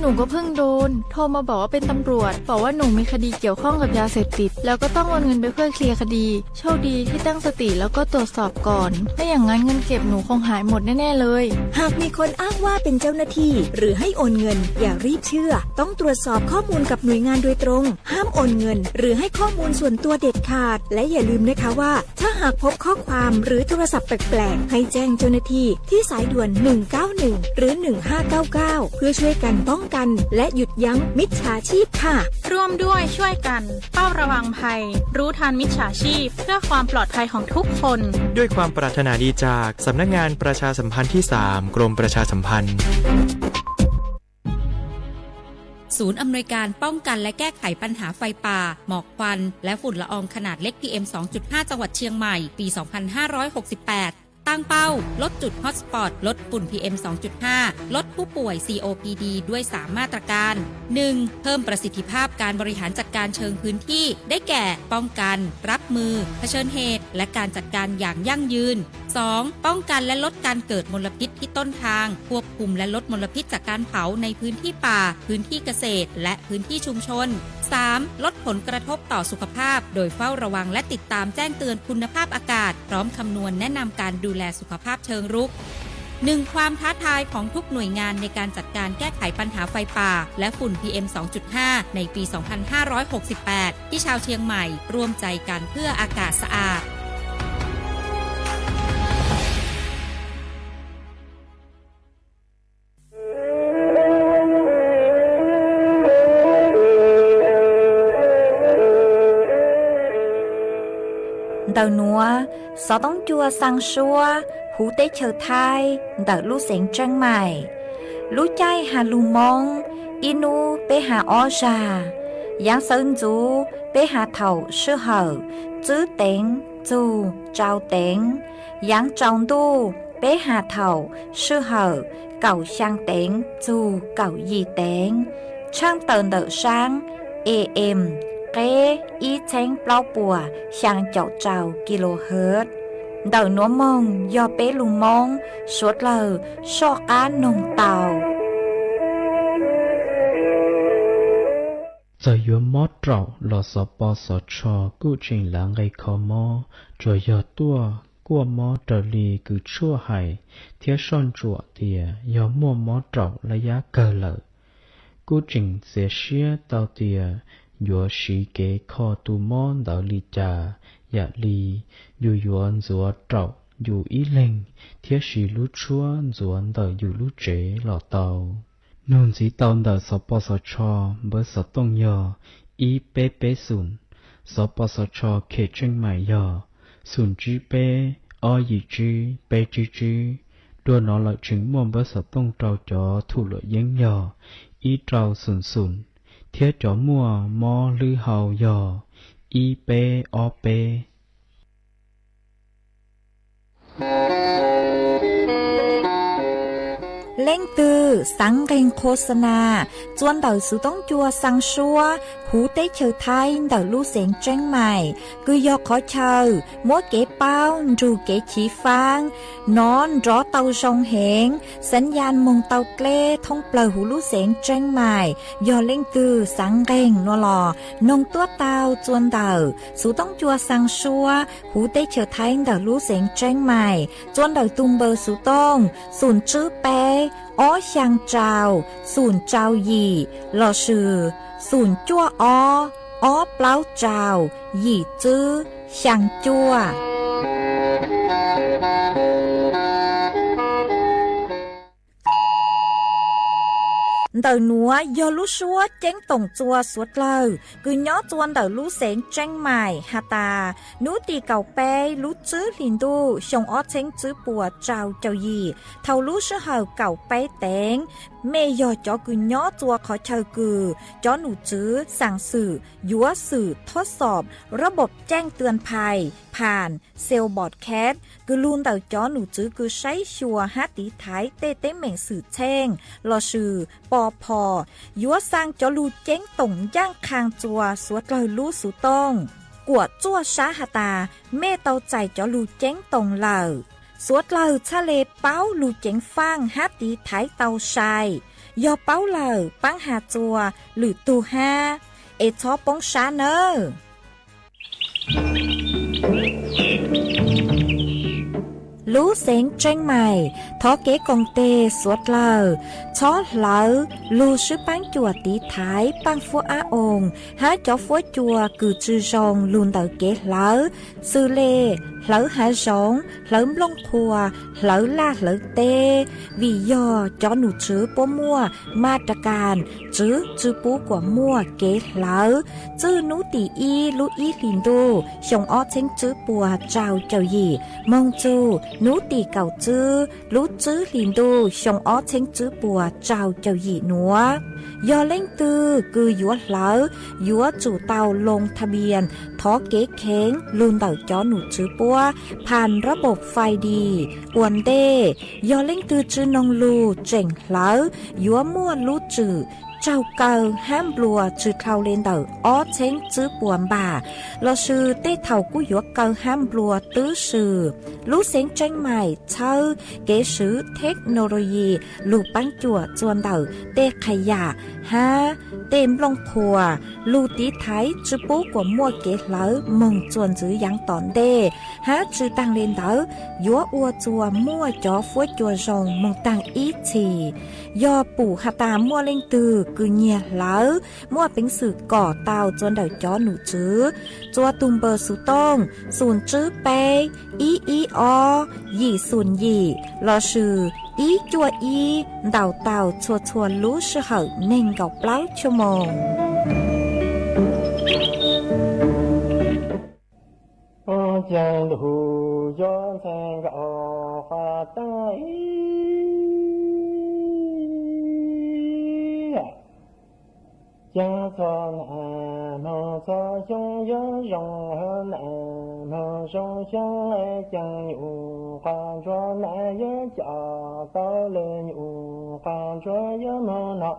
หนูก็เพิ่งโดน โทรมาบอกว่าเป็นตำรวจ บอกว่าหนูมีคดีเกี่ยวข้องกับยาเสพติด แล้วก็ต้องโอนเงินไปเพื่อเคลียร์คดี โชคดีที่ตั้งสติแล้วก็ตรวจสอบก่อน ไม่อย่างนั้นเงินเก็บหนูคงหายหมดแน่ๆเลย หากมีคนอ้างว่าเป็นเจ้าหน้าที่ หรือให้โอนเงิน อย่ารีบเชื่อ ต้องตรวจสอบข้อมูลกับหน่วยงานโดยตรง ห้ามโอนเงิน หรือให้ข้อมูลส่วนตัวเด็ดขาด และอย่าลืมนะคะว่า ถ้าหากพบข้อความหรือโทรศัพท์แปลกๆ ให้แจ้งเจ้าหน้าที่ที่สายด่วน หนึ่งเก้าหนึ่ง หรือ หนึ่งห้าเก้าเก้า เพื่อช่วยกันป้องกัน และหยุดยั้งมิจฉาชีพค่ะ ร่วมด้วยช่วยกัน เฝ้าระวังภัย รู้ทันมิจฉาชีพ เพื่อความปลอดภัยของทุกคน ด้วยความปรารถนาดีจากสำนักงานประชาสัมพันธ์ที่สาม กรมประชาสัมพันธ์ ศูนย์อำนวยการป้องกันและแก้ไขปัญหาไฟป่า หมอกควัน และฝุ่นละอองขนาดเล็ก พีเอ็ม สองจุดห้า จังหวัดเชียงใหม่ ปี สองพันห้าร้อยหกสิบแปด ตั้งเป้าลดจุดฮอตสปอต ลดฝุ่น พีเอ็ม สองจุดห้า ลดผู้ป่วย ซีโอพีดี ด้วย สาม มาตรการ หนึ่ง เพิ่มประสิทธิภาพการบริหารจัดการเชิงพื้นที่ ได้แก่ ป้องกัน รับมือ เผชิญเหตุ และการจัดการอย่างยั่งยืน สอง ป้องกันและลดการเกิดมลพิษที่ต้นทาง ควบคุมและลดมลพิษจากการเผาในพื้นที่ป่า พื้นที่เกษตร และพื้นที่ชุมชน สาม ลดผลกระทบต่อสุขภาพ โดยเฝ้าระวังและติดตามแจ้งเตือนคุณภาพอากาศ พร้อมคำนวณแนะนำการดูแลสุขภาพเชิงรุก หนึ่ง ความท้าทายของทุกหน่วยงานในการจัดการแก้ไขปัญหาไฟป่า และฝุ่น พีเอ็ม สองจุดห้า ในปี สองพันห้าร้อยหกสิบแปด ที่ชาวเชียงใหม่ร่วมใจกันเพื่ออากาศสะอาด Ntawm nuav, xov tooj cua xaa suab huv teb chaws Thaib ntawm lub xeev Tseeb Maim. Lub caij has lug Moob, ib nub peb has ob zag. Yaav sawv ntxuv peb has thaum sij hawm tswb teev txug tsau teev. Yaav tsaus ntuj peb has thaum sij hawm kaum xyaa teev txug kaum yim teev. Tshaaj tawm ntawm saab A M, qeb ib txheeb plaub puas xyaa caum rau kilohertz. Ntawm nuav moog yog peb lug Moob suav dlawg soj qaab noog tau. Txawm yuav mob raum los Xov Pov Xov Tsho kuj tseem lav nqe kho mob, tsuas yog tuaj kuaj mob raws li kws tshuaj hais thiab soj ntsuam tias yog muaj mob raum laj yab kawg lawm. Kuj tseem txiav siab tau tias yuav siv kev kho tus mob ntawd li cas, yam li yus yuav ntxuav raum yus ib leeg thiab siv lub tshuab ntxuav ntawm yus lub tsev los tau. Nug ntxiv tau ntawm Xov Pov Xov Tsho npawb xov tooj yog ib peb peb xoom, Xov Pov Xov Tsho khem Tseeb Maim yog xoom tsib peb ob yim tsib peb tsib tsib. Dua no lawm tseem muaj npawb xov tooj rau cov thum luam yeeb yog ib rau xoom xoom, thiab cov muaj mob hlwb hau yog ib peb ob peb. Leej twg xaav nqeeg qhua xa nas txua ntawm xuv toob cua xaa suab huv teb chaws Thaib ntawm lub xeev Tseeb Maim, kws yog qhov chaw muab kev paub nrug kev chiv faab nov nrov tau zoo heev, xaav yaj moog tau dleb thoob plawg huv lub xeev Tseeb Maim. Yog leej twg xaav nqeeg no los noog tuaj tau txua ntawm xuv toob cua xaa suab huv teb chaws Thaib ntawm lub xeev Tseeb Maim, txua ntawm tug npawb xuv tooj xoom tswb peb ob xyaa rau xoom rau yim lossis xoom cuaj ob ob plaub rau yim tswb xyaa cuaj. Ntawm nuav yog lub suab ceeb toom txua suav dlawg kws nyob txua ntawm lub xeev Tseeb Maim has tas, nub tim kaum peb lub tsib hlis ntuj xyoo ob txheeb tsib puas rau caum yim, thaum lub sij hawm kaum peb teev, mej yog cov kws nyob txua qhov chaw kws cov num tswv xaam xwm yuav xwm thob xoom rab npaum caij tuam phais pham xel npom khev kws lug ntawm cov num tswv kws saib xyuas hab tiv thaiv tej teeb meem xwm txheej lossis pov phom, yuav xaa cov lug ceeb toom ncaaj qhaa txua suav dlawg lub xuv tooj. Kuam txuaj sab has tas, mej tau txais cov lug ceeb toom lawm, suav dlawg txhaj le paub lug ceev faaj hab tiv thaiv tau sai. Yog paub lawm, paab has txuas lwm tug hab, es txhob poob sab nawb. Lub xeev Tseeb Maim thov kev koom teg suav dlawg txhob hlawv lug swb paab cuam tiv thaiv paaj fuab ab oos hab cov fuab cua kws tsi zoo lug ntawm kev hlawv, xws le hlawv hav zoov, hlawv nplooj qhuas, hlawv laj hlawv teb, vim yog cov num tswv puab muaj ma ra kas tswv tsi pub kuas muaj kev hlawv. Txwj nub tim ib lub ib hlis ntuj xyoo ob txheeb tswb puas rau caum yim moog txug nub tim kaum tswb lub tswb hlis ntuj xyoo ob txheeb tswb puas rau caum yim nuav. Yog leej twg kws yuav hlawv, yuav tsum tau loo tha npias thov kev kheev lug ntawm cov num tswv puab phas rab npaum fais dis ua ntej. Yog leej twg tsi noog lug tseem hlawv, yuav muaj lub tswm raug kaw hab nplua tsi dhau le ntawm ob txheeb tswb puas npam, lossis tej thaum kuj yuav kaw hab nplua twb swm. Lub xeev Tseeb Maim txhawb kev swv theknoloyi lug paab cuam txuas ntawm tej qha yam hab tej nplooj qhuas lug tiv thaiv tsi pub kuas muaj kev hlawv moog txuas ntxiv yaav tom ntej, hab tsi taag le ntawd yuav ua txuas muaj cov fuab cua zoo moog taag ib txhis. Yog pum has tas muaj leej twg kws nyiag hlawv, muaj peev xwm kom tau txuas ntawm cov num tswv, txuas tug npawb xuv tooj xum tswb peb ib ib ob yim xum yim lossis ib cuaj ib ntaus tau txhua txhua lub sij hawm neeg nkaum plaub chua moos. Ub, caag lug yuav ntxhais nkaum qhov taab ib caag txhua nam moog txhua xyoo yuav zoo hab nam moog zoo xyoo es caag nyuj quas ntsuag nam yuav coj tau le nyuj quas ntsuag yuav moog no.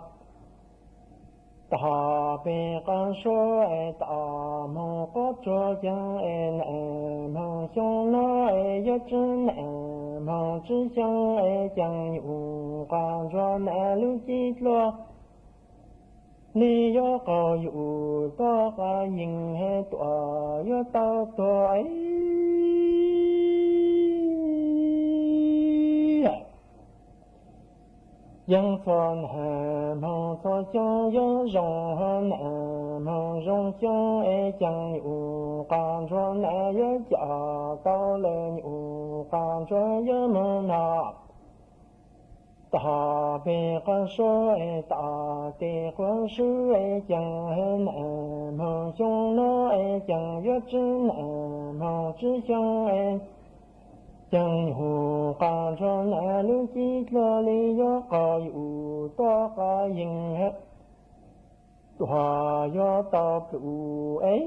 Tog peg qab suab es tom moog qub tsuag caag es nam moog xyoo no es yuav tsi nam moog tsi xyoo es caag nyuj quas ntsuag nam lub cib dlua li yuav qaug yus tuab qab yeeg tuam yuav tau tuag. Yeej txhua nam moog txhua xyoo yuav zoo hab nam moog zoo xyoo es caag nyuj quas ntsuag nam yuav coj tau le nyuj quas ntsuag yuav moog no. Tog peg qab suab es tom teg quas swb es caag nam moog xyoo no es caag yuav tsi nam moog tsi xyoo es caag nyuj quas ntsuag nam lub cib dlua li yuav qaug yus tuab qab yeeg tuam yuav tau plum es.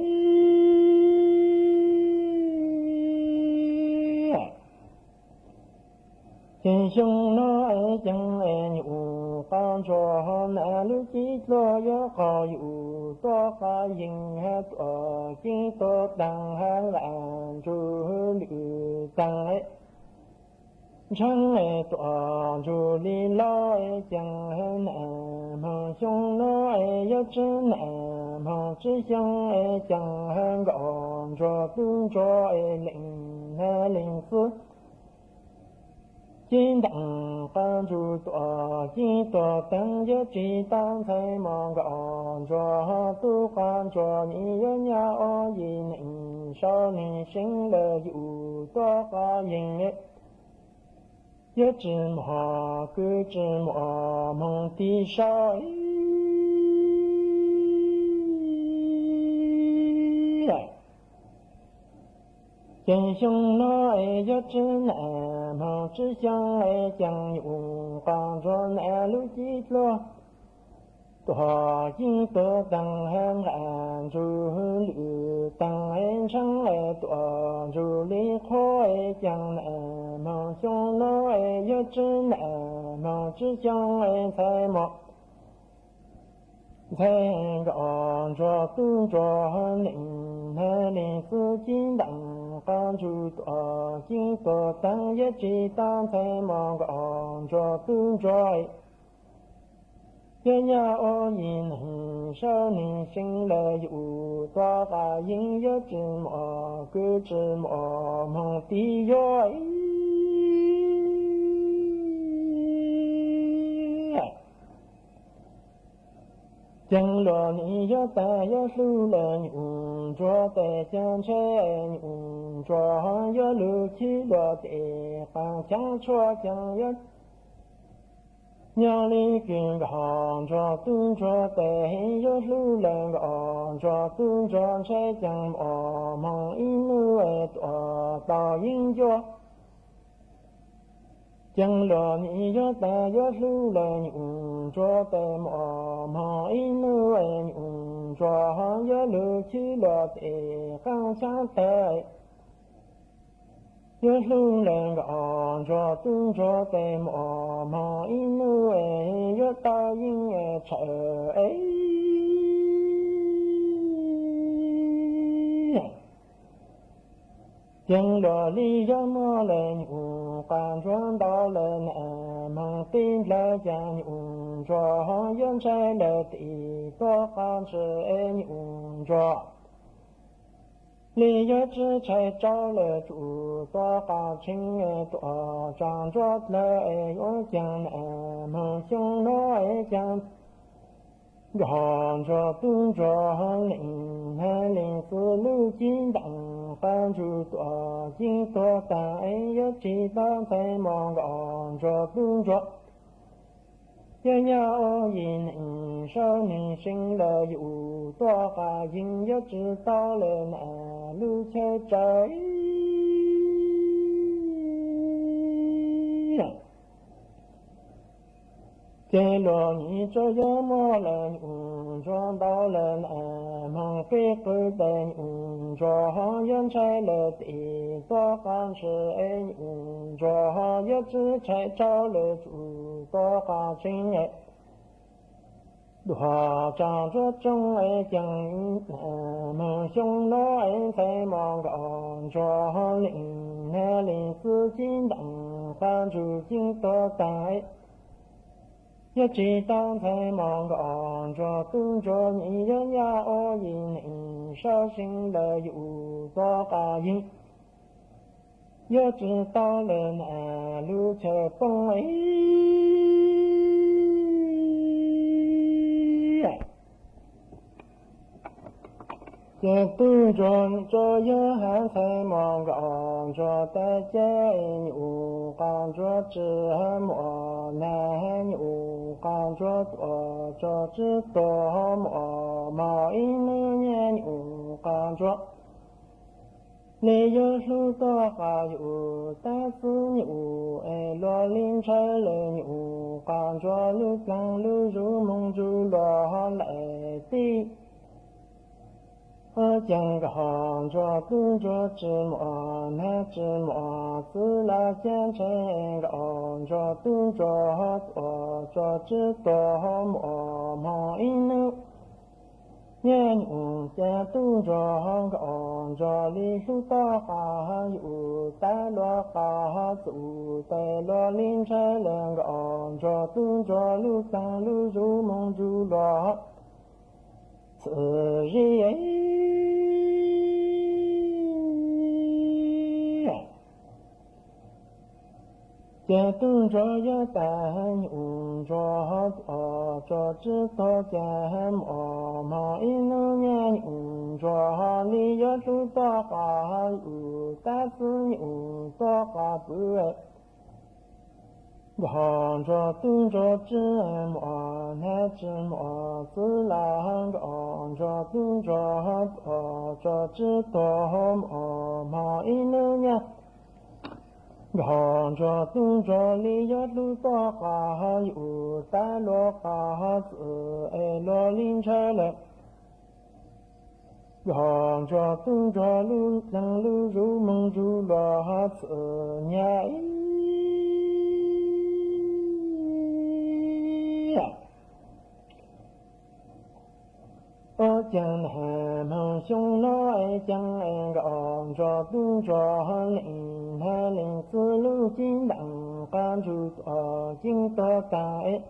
Ces xyoo no es caag es nyuj quas ntsuag nam lub cib dlua yuav qaug yus tuab qab yeeg hab tuam ceeb tuam taag hab nqaj ntsug lwm taag es ntshav es tuam ntsug li lawm es caag nam moog xyoo no es yuav tsi nam moog tsi xyoo es caag hab nkaum ntsuag tub ntsuag es leej hab leej xwb. Cib ntaam qab ntsug tuam ceeb tuam taag yuav tsi tau ntxhais mos nkaum ntsuag tub qab ntsuag nyiaj yuav nyab ob yim neej sau neeg seev lawm yus tuab qab yeeg yuav tsi mos kwv tsi mos moog tig sau. Ces xyoo no es yuav tsi nam moog tsi xyoo es caag nyuj quas ntsuag nam lub cib dlua tuam ceeb tuam taag hab nqaj ntsug lwm taag es ntshav es tuam ntsug li qhuav es caag nam moog xyoo no es yuav tsi nam moog tsi xyoo es ntxhais mos ntxhais nkaum ntsuag tub ntsuag neej hab leej xwb. Cib ntaam qab ntsug tuam ceeb tuam taag yuav tsi tau ntxhais mos nkaum ntsuag tub ntsuag Yog nyaj ua yim neeg sawv neeg seev lawm yus tuaj qab yeeb yuav tsis muaj kwv tsis muaj hmoov tib yuav. Ceeb luag nim yuav tag yuav hlub lawm nyuj ntsuag tes xyaw ntshe nyuj ntsuag yuav lug chim luag tes qab xyaw tshuaj ceeb yuav nyob li kws nkauj ntsuag tub ntsuag tes yuav hlub lawm nkauj ntsuag tub ntsuag ntshe ceeb muaj hmoov ib hnub tuaj tau yeeb ncuab. Ceeb luag nim yuav tag yuav hlub lawm nyuj ntsuag tes muaj hmoov ib hnub nyuj ntsuag yuav lug chim luag tes qab xyaw tawg yuav hlub lawm nkauj ntsuag tub ntsuag tes muaj hmoov ib hnub yuav tau yeeb tshawm. Ceeb luag li yuav muab lawm nyuj qab ntsuag ntau lawm na, hmoov tib dlawg cas nyuj ntsuag yuav ntshai lawm tim tuaj qab ntshai nyuj ntsuag li yuav tsis tshai tsau lawm tsum tuaj qab tshee tuaj tsa ntsuag dlawg yuav ceeb na, hmoov xyoo no ceeb nkauj ntsuag tub ntsuag leej hneev leej xwb lub cim ntees qab ntsuag tuaj yeeb tuag tag yuav tsis tau ntxhais mos nkauj ntsuag tub ntsuag. Yog nyaj ua yim neeg sawv neeg seev lawm yus tuaj qab yeeb yuav tsis tau lawm na lub chaw tsaws. Ces luag nim tsuas yuav muab lawm nyuj ntsuag ntau lawm na, hmoov qib qw tes nyuj ntsuag yuav ntshai lawm tim tuaj qab ntshai nyuj ntsuag yuav tsis tshai tsau lawm tsum tuaj qab tshee dua tsa ntsuag tsoo ceeb na, hmoov xyoo no ntxhais mos nkauj ntsuag leej hneev leej xwb cim ntees qab ntsuag yeeb tuag tag yuav tsis tau ntxhais mos nkauj ntsuag tub ntsuag nim yuav nyaj ua yim neeg sawv seev lawm yus tuaj qab yeeb yuav tsis tau lawm na lub chaw poob. Ces tub ntsuag tsuas yog hab ntxhais mos nkauj ntsuag tag ces nyuj qab ntsuag tsis muaj na, nyuj qab ntsuag tuaj tso tsis tuag muaj hmoov ib hnub nyaj nyuj qab ntsuag li yuav hlub tuaj qab yus tab xwb nyuj es luag li ntshaw lawm nyuj qab ntsuag lub dlaag lub zug moog zug luag lawm tib. Ua ceeb nkauj ntsuag tub ntsuag tsis muaj nab tsis muaj txwv laj xyab ntshe nkauj ntsuag tub ntsuag tuaj tso tsis tuag muaj hmoov ib hnub nyaj nyuj ces tub ntsuag nkauj ntsuag li hlub tuaj qab yus tab luag qab txwv tes luag li ntshaw lawm nkauj ntsuag tub ntsuag lub dlaag lub zug moog zug luag txwv zib. Ces tub ntsuag yuav tag nyuj ntsuag tuaj tso tsis tuag ces muaj hmoov ib hnub nyaj nyuj ntsuag li yuav hlub tuaj qab yus tab xwb nyuj tuaj qab pw. Nkauj ntsuag tub ntsuag tsis muaj nab tsis muaj txwv laj, nkauj ntsuag tub ntsuag tuaj tso tsis tuag muaj hmoov ib hnub nyaj. Nkauj ntsuag tub ntsuag li yuav hlub tuaj qab yus tab luag qab txwv es luag li ntshaw lawm. Nkauj ntsuag tub ntsuag lub dlaag lub zug moog zug luag txwv nyaj. Ua caag nag hmoov xyoo no es caag es nkauj ntsuag tub ntsuag leej nag leej txwv lub cim ntees qab ntsuag tuaj yeeb tuag tag es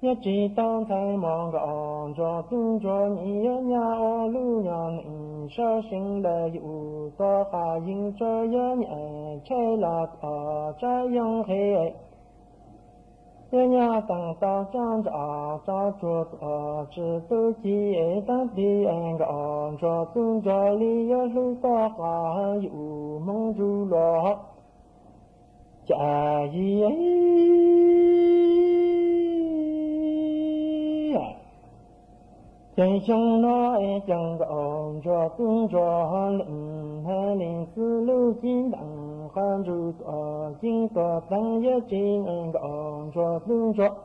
Yog tsis tau ntxhais mos nkauj ntsuag tub ntsuag, nyiam yuav nyab ua lub nyuag neej sab seev lawm, yus tua qas yeej tsuas yog nyab tshaib los tuaj tshaib yoog qhi. Yog nyab taag tau tsab ntsa tsab tsuag tuaj tsi tu ci, es taag twg nkauj ntsuag tub ntsuag li yuav hlub tuaj qas yus hmoov ntsug los cas yig. Ces xyoo no es ces nkauj ntsuag tub ntsuag leej hais leej xwb lub cib ntees qab ntsug tuaj cib tuaj teev, yog tsis nkauj ntsuag tub ntsuag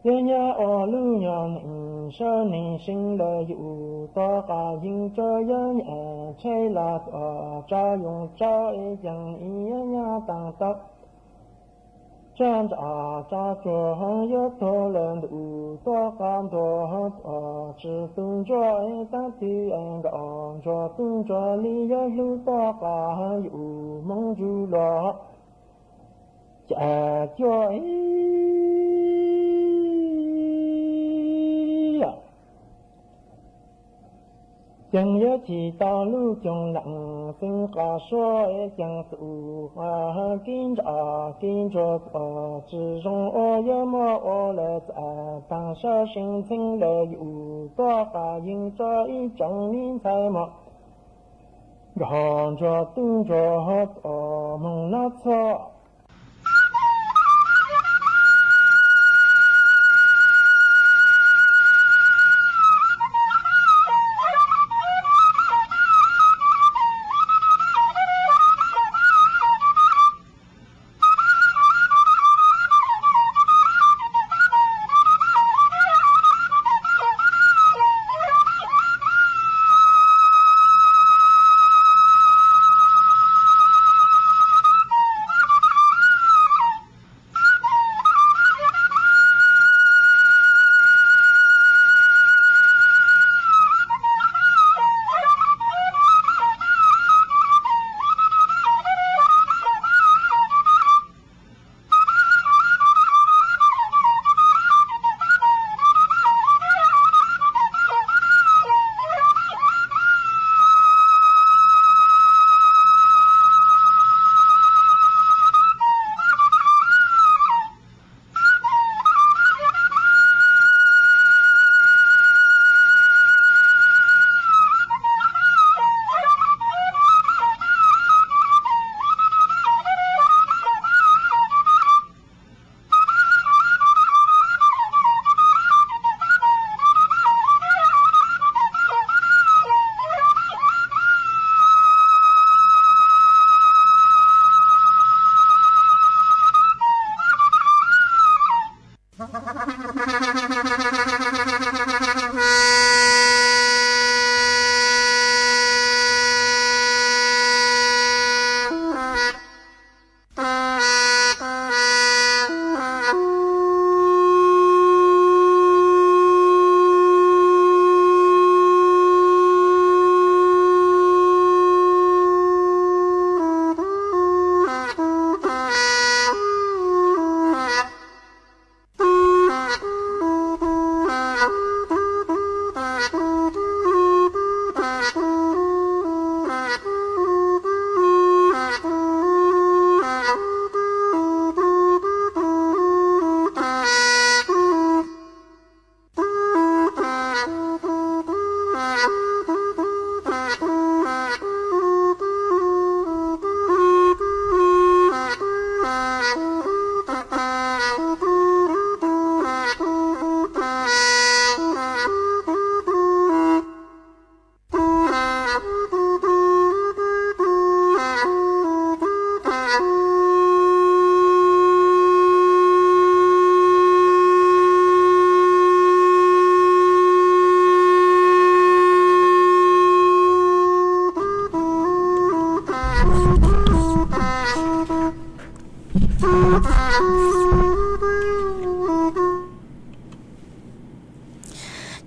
yuav nyab ua lub nyuag neej sab neej seev lawm, yus tua qas yeej tsuas yog nyab tshaib los tuaj tshaib yoog tshaib, es ces yuav nyab taag tau tsab ntsa tsab tsuag yuav tuag lawm, ntuj tuaj qas ntuag tuaj tsi tu ntsuag, es taag twg nkauj ntsuag tub ntsuag li yuav hlub tuaj qas yus hmoov ntsug los cas cuag. Ces yuav chim tau lub coog leej xeev qas suab, ces tus qas kev ntsa kev ntsuag tuaj tsi zoo ua, yuav muab ua lawm txav taag sab seev ntxheev lawm, yus tua qas yeej tsuas ib tsoom me ntxhais mos nkauj ntsuag tub ntsuag tuaj moog nab txhua.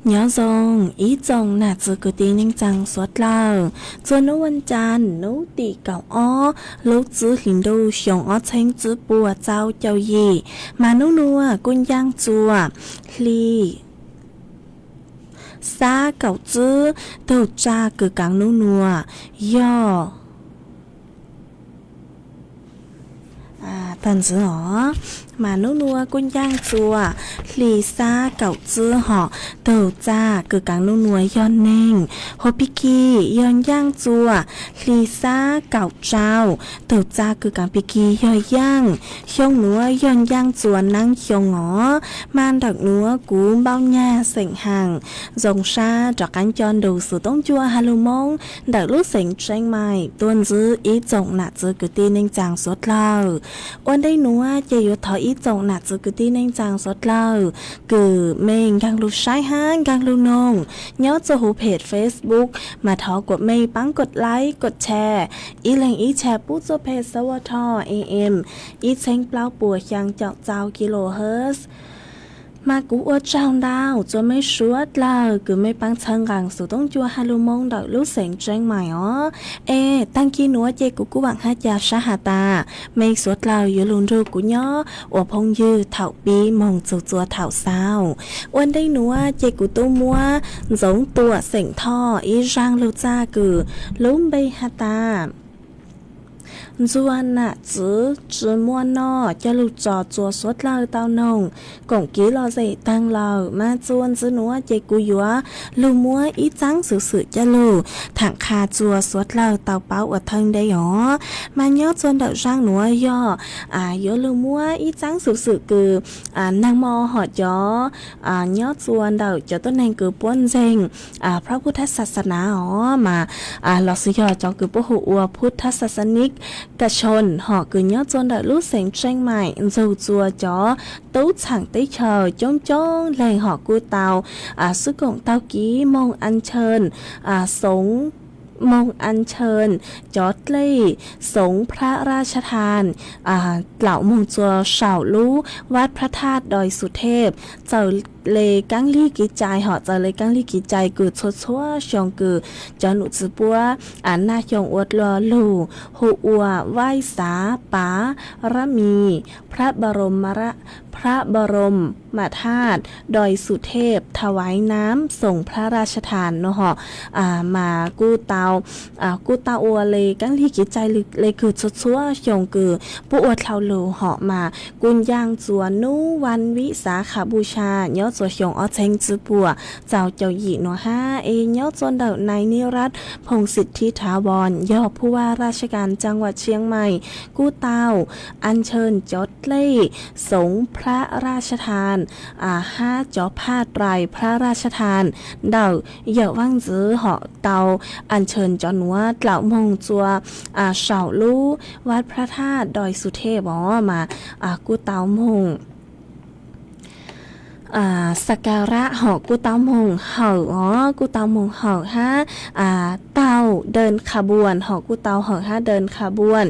Nyob zoo ib tsoom nam txiv kwv tij neej tsaa suav dlawg, txuas nub vas cas nub tim kaum ob lub txwv hlis ntuj xyoo ob txheeb tsib puas txaus caum yim, mas nub nuav kuj ncaaj txuas hli xab kaum tsib tug tsa kws kaav nub nuav yog tag ntxiv os. Mas nub nuav kuj ncaaj txuas hli xab kaum tsib hom tug tsa kws kaav nub nuav yog neeg, hos pig kig yog ncaaj txuas hli xab kaum rau tug tsa kws kaav pig kig yog yaaj. Xyoo nuav yog ncaaj txuas naab xyoo os. Mas ntawm nuav kuv npauj nyag xeem Haam zoo sab rov qaab nco nrug xuv toob ncua has lug Moob ntawm lub xeev Tsieej Maim tuaj ntsib ib tsoom nam txiv kwv tij neej tsaa suav dlawg. Ua ntej nuav ces yuav thov ib tsoom nam txiv kwv tij neej tsaa suav dlawg kws mej nkaag lug saib hab nkaag lug noog nyob txuas huv peg Facebook, mas thov kuas mej paab kod like kod share, ib leeg ib share pub txuj peg sawv ua thov em ib txheeb plaub puas xyaa caum txaus kilohertz. Mas kuv ua tsaug ntau txuas mej suav dlawg kws mej paab txhawb nqaa xuv toob ncua has lug Moob ntawm lub xeev Tsieej Maim os. Es taag kig nuav ces kuv kuj vaam hab ca sab has tas mej suav dlawg yuav lug nrug kuv nyob ua phooj ywg thaum pib moog txug txuas thaum xaus. Ua ntej nuav ces kuv tub muab ntxoov tuam xeem Thoj ib zaaj lug txaj kws lub npe has tas Ntxuag nam txiv tsi muaj noj coj lug tso txuas suav dlawg tau noog koom kiv lom zem taag lawm. Mas txuas ntxiv nuav ces kuv yuav lug muab ib txaab xuv xwm coj lug thaam qha txuas suav dlawg tau paub ua thawj ntej os. Mas nyob txuas ntawm zaaj nuav yog yuav lug muab ib txaab xuv xwm kws naag mo hom cov nyob txuas ntawm cov tuab neeg kws puab ntseeg phab phuv thab xav xav nav os, mas los xwb yog cov kws puab hu ua phuv thab xav xav nik ka tshoo hom kws nyob txuas ntawm lub xeev Tsieej Maim ntxug txuas cov tub txhaam teb chaws coob coob leeg hom kuj tau xwb koom taug kiv moog a ntshee, xoov, moog a ntshee cov dlej, xoov phab raj sab thaas dlaum moog txuas saum lub vaj phrab thaj doi Xuv Thej. Txawm le kaab lig kev cai hom txawm le kaab lig kev cai kws txhua txhua xyoo kws cov num txiv puab naj xyoo ua dlua lug hu ua vaij xav pav rab mis phab pab rom mam thaj doi Xuv Thej tha vaiv naab xoov phab raj sab thaas no hom, mas kuj tau kuj tau ua le kaab lig kev cai le kws txhua txhua xyoo kws puab ua dlhau lug hom mas kuj ncaaj txuas nub vaj vib xav khav npuj sha nyob txuas xyoo ob txheeb tsib puas txaus caum yim nuav hab. Es nyob txuas ntawm nai nib rab phoom xim thib thav voos yog phuv vaj raj sab kas caaj vaj Tsieej Maim kuj tau a ntshee cov dlej xoov phab raj sab thaas hab cov phaj rais phab raj sab thaas ntawm yawm vaaj ntxwv hom tau a ntshee cov nuav dlaum moog txuas saum lub vaj phrab thaj doi Xuv Thej os, mas kuj tau moog xa ka rab hom kuj tau moog hawm os, kuj tau moog hawm hab tau dee kha npuas hom kuj tau hawm hab dee kha npuas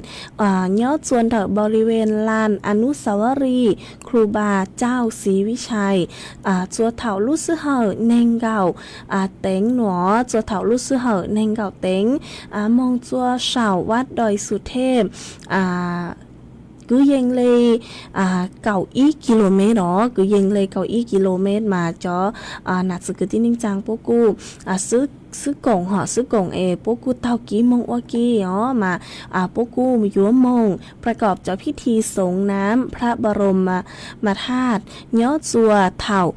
nyob txuas ntawm npaus li ven las a nub xav vaj ris khu npas cauj xiv vib sai txuas thaum lub sij hawm neeg nkaum teev nuav txuas thaum lub sij hawm neeg nkaum teev moog txuas saum vaj doi Xuv Thej kwv yees le kaum ib ki lo mev os, kwv yees le kaum ib ki lo mev mas cov nam txiv kwv tij neej tsaa puab kuj xwb koom hom xwb koom es puab kuj taug kiv moog ua ke os, mas puab kuj yuav moog pras kom cov phib thi xoov naab phab npaus rom mas thaj nyob txuas thaum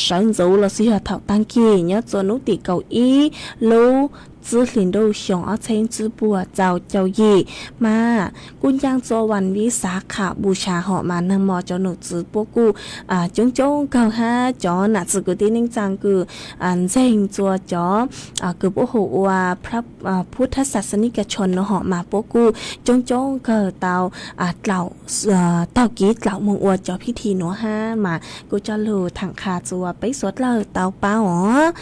sawv ntxuv los xwb yog thaum taag kig nyob txuas nub tim kaum ib lub txwv hlis ntuj xyoo ob txheeb tsib puas txaus caum yim, mas kuj ncaaj txuas vas vib xav khav npuj sha hom mas neeg mos cov num txwv puab kuj coob coob kawg hab cov nam txiv kwv tij neej tsaa kws ntseeg txuas cov kws puab hu ua phuv thab xav xav nik ka tshoo no hom mas puab kuj coob coob kawg tau dlaum taug kiv dlaum moog ua cov phib thi nuav hab mas kuj coj lug thaam qha txuas peb suav dlawg tau paub os.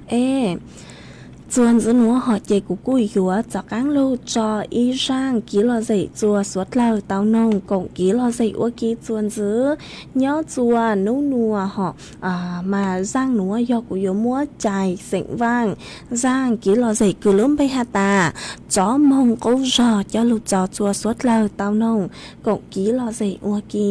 Es Txuas ntxiv nuav hom ces kuv kuj yuav rov qaab lug tso ib zaaj Kiv Lom Zem txuas suav dlawg tau noog koom Kiv Lom Zem ua ke txuas ntxiv. Nyob txuas nub nuav hom mas zaaj nuav yog kuv yuav muab cais xeem Vaaj, zaaj Kiv Lom Zem kws lub npe has tas Tsov Moog Qub Zog coj lug tso txuas suav dlawg tau noog koom Kiv Lom Zem ua ke.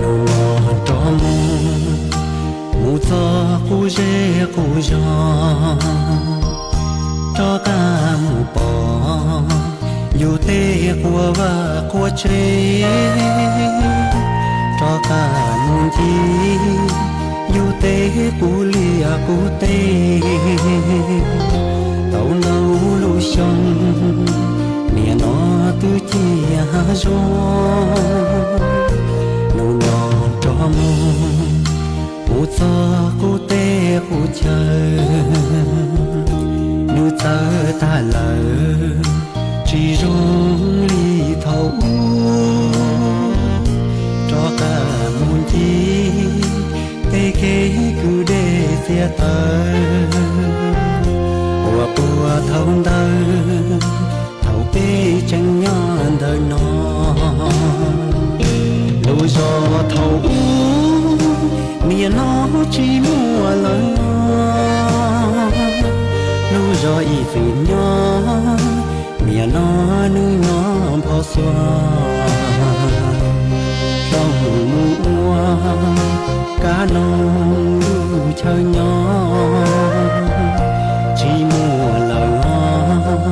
Nub no rov moog mus txog qub zej qub zog, rov qab mus pom yus tej quas vaj quas tsev, rov qab mus ncig yus tej qub liaj qub teb. Tau ntau lub xyoo, niaj no twb ciaj hav zoov, nub no rov moog mus txog qub teb qub chaw, nws txawv tag lawm, tsis zoo li thaum ub. Rov qab mus ncig tej kev kwv dej txiag taw uas puag thaum ntawd, thaum peb tseem nyob ntawm no. Lub zos thaum ub, niaj no tsis muaj lawm, lub zos ib txwm nyob, niaj no nws nyob npho xuas. Dhau mus ua kab noog lub chaw nyob, tsis muaj lawm os,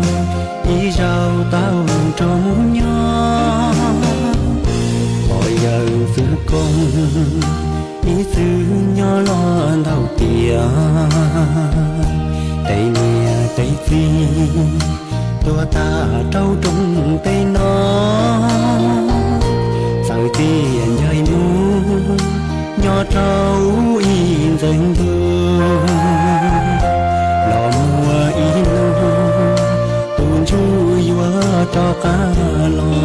ib zaug tau rov mus nyob. Pog yawg Xwm Koog ib txwm nyob los ntau tiam, tej niam tej txiv tuag tag rau rooj teb no. Txawm tias ncaim mus nyob rau ib ntxwg ntuj, los muaj ib hnub tus ntsuj yuav rov qab los.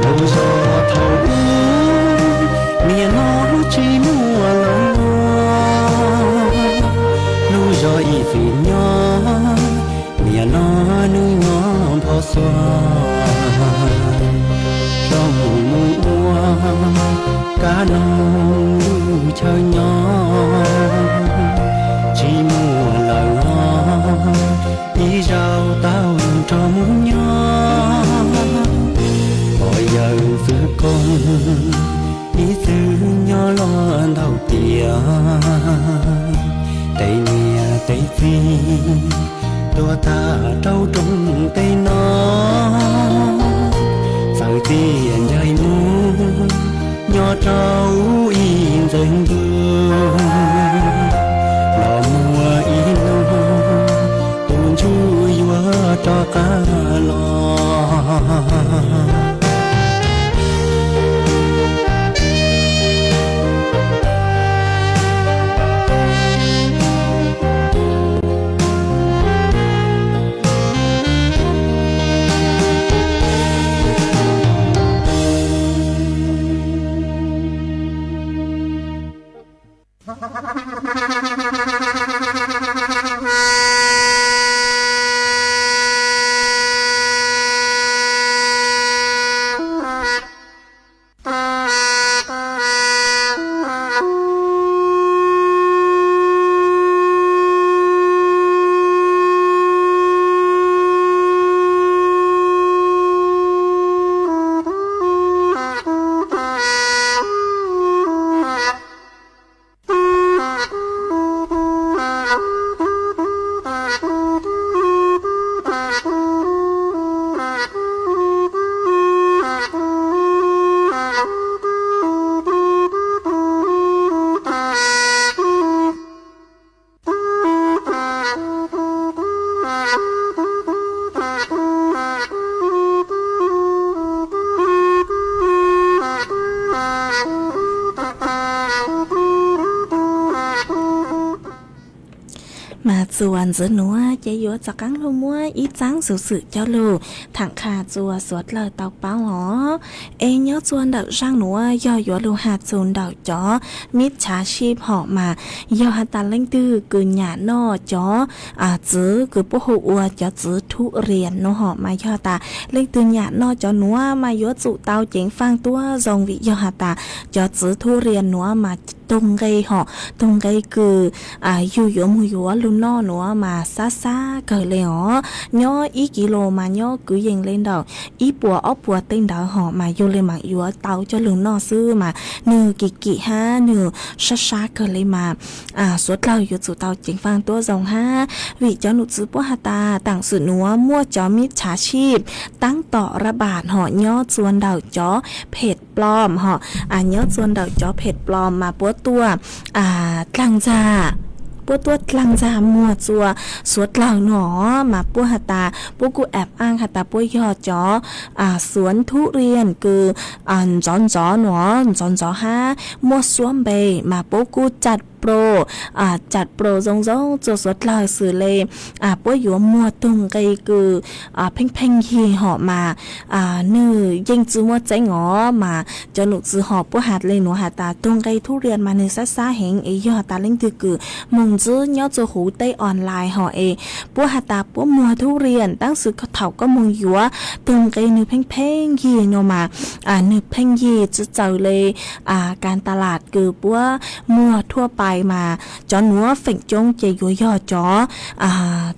Lub zos thaum ub, niaj no tsis muaj lawm, lub zos ib txwm nyob, niaj no nws nyob npho xuas. Dhau mus ua kab noog lub chaw nyob, tsis muaj lawm os, ib zaug tau rov mus nyob. Pog yawg Xwm Koog ib txwm nyob los ntau tiam, tej niam tej txiv tuag tag rau rooj teb no. Txawm tias ncaim mus nyob rau ib ntxwg ntuj, los muaj ib hnub tus ntsuj yuav rov qab los. Txuas ntxiv nuav ces yuav rov qaab lug muab ib txaab xuv xwm coj lug thaam qha txuas suav dlawg tau paub os. Es nyob txuas ntawm zaaj nuav yog yuav lug has txug ntawm cov mib txhav sib hom mas yog has tas leej twg kws nyam noj cov txwv kws puab hu ua cov txwv thub rias nuav hom mas yog has tas leej twg nyam noj cov nuav mas yuav tsum tau ceev faaj tuab zoo vim yog has tas cov txwv thub rias nuav mas tug nqe hom tug nqe kws yug yuav moog yuav lug noj nuav mas sab sab kawg le os. Nyob ib kis lus mas nyob kwv yees le ntawm ib puas ob puas tej ntawd hom mas yug le maam yuav tau coj lug noj xwb mas nwg kim kim hab nwg sab sab kawg le mas suav dlawg yuav tsum tau ceev faaj tuab zoo hab vim cov num txwv puab has tas taam sim nuav muaj cov mib txhav sib taab tom rab npas hom nyob txuas ntawm cov phem plom hom nyob txuas ntawm cov phem plom mas puab tuaj dlaag ntxag puab tuaj dlaag ntxag muag txuas suav dlawg nuav mas puab has tas puab kuj aab aaj has tas puab yog cov xuav thub rias kws ntxov ntxov nuav ntxov ntxov hab muaj suab npe mas puab kuj cam pro cam pro zoo zoo txuas suav dlawg xws le puab yuav muag tug nqe kws pheej pheej yig hom mas nwg yeej tsi muaj tseeb os mas cov num txwv hom puab has le nuav has tas tug nqe thub rias mas nwg sab sab heev es yog has tas leej twg kws moog ntsib nyob txuas huv teb online hom es puab has tas puab muag thub rias taab sis thaum koj moog yuav tug nqe nwg pheej pheej yig nuav mas nwg pheej yig tsi txaws le kav tas las kws puab muag thuab pais mas cov nuav feem coob ces yuav yog cov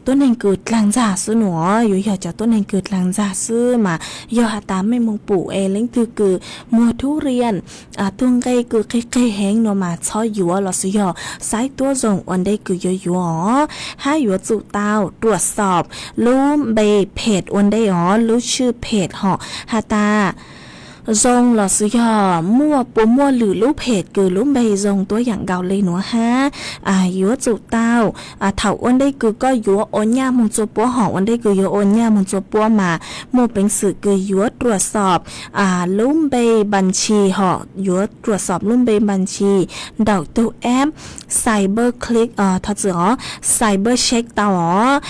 tuab neeg kws dlaag ntxag xwb nuav yuav yog cov tuab neeg kws dlaag ntxag xwb mas yog has tas mej moog pum es leej twg kws muag thub rias tug nqe kws qig qig heev nuav mas txhob yuav los sis yog saib tuab zoo ua ntej kws yuav yuav os hab yuav tsum tau ruam xob lub npe phem ua ntej os lub tshwj phem hom has tas zoo los sis yog muaj puas muaj lwm lub phem kws lub npe zoo tuab yaam nkaus le nuav hab yuav tsum tau thaum ua ntej kws koj yuav ua nyaj moog txua puab hom ua ntej kws yuav ua nyaj moog txua puab mas muaj peev xwm kws yuav ruam xob lub npe npas ntshis hom yuav ruam xob lub npe npas ntshis ntawm tug app Cyber Click os thov txim os Cyber Check tau os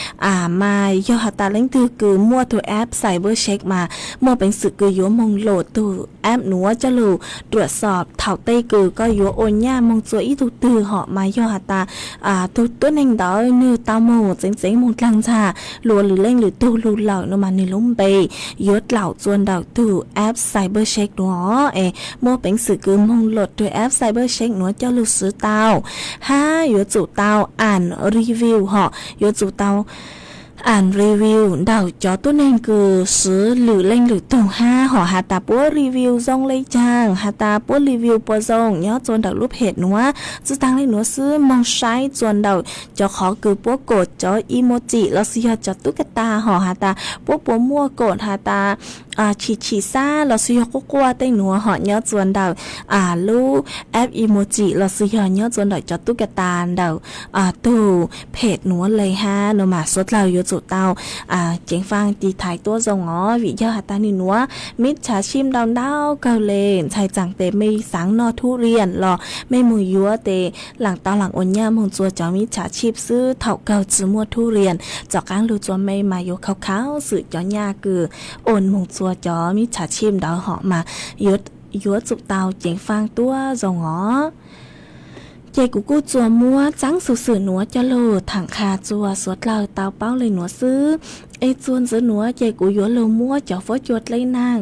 mas yog has tas leej twg kws muaj tug app Cyber Check mas muaj peev xwm kws yuav moog lom tug app nuav coj lug ruam xob thaum tej kws koj yuav ua nyaj moog txua ib tug twg hom mas yog has tas tug tuab neeg ntawd nwg tau moog txeev txeev moog dlaag ntxag lug ua lwm leej lwm tug lug lawm nuav mas nwg lub npe yuav dlaum txua ntawm tug app Cyber Check nuav es muaj peev xwm kws moog lom tug app Cyber Check nuav coj lug swv tau hab yuav tsum tau add review hom yuav tsum tau add review ntawm cov tuab neeg kws swv lwm leej lwm tug hab hom has tas puab review zoo le caag has tas puab review puas zoo nyob txua ntawm lub phem nuav. Tsi taag le nuav xwb moog saib txua ntawm cov qhov kws puab kom cov emoji los sis yog cov tub ka tas hom has tas puab puas muaj kom has tas chim chim xab los sis yog quaj quaj tej nuav hom nyob txua ntawm lub app emoji los sis yog nyob txua ntawm cov tub ka tas ntawm tug phem nuav le hab nuav mas suav dlawg yuav tsum tau ceev faaj tiv thaiv tuab zoo os vim yog has tas nwg nuav mib txhav sib ntau ntau kawg le ntxhais txaam tes mej xaav noj thub rias los mej moog yuav tes laam tau laam ua nyaj moog txua cov mib txhav sib xwb thaum kawg tsi muaj thub rias txom qaab lug txua mej mas yuav khaus khaus xwm cov nyaj kws ua moog txua cov mib txhav sib ntawd hom mas yuav tsum tau ceev faaj tuab zoo os. Ces kuv kuj tsuas muab txaab xuv xwm nuav coj lug thaam qha txua suav dlawg tau paub le nuav xwb. Es txuas ntxiv nuav ces kuv yuav lug muab cov fuab cua dleb naag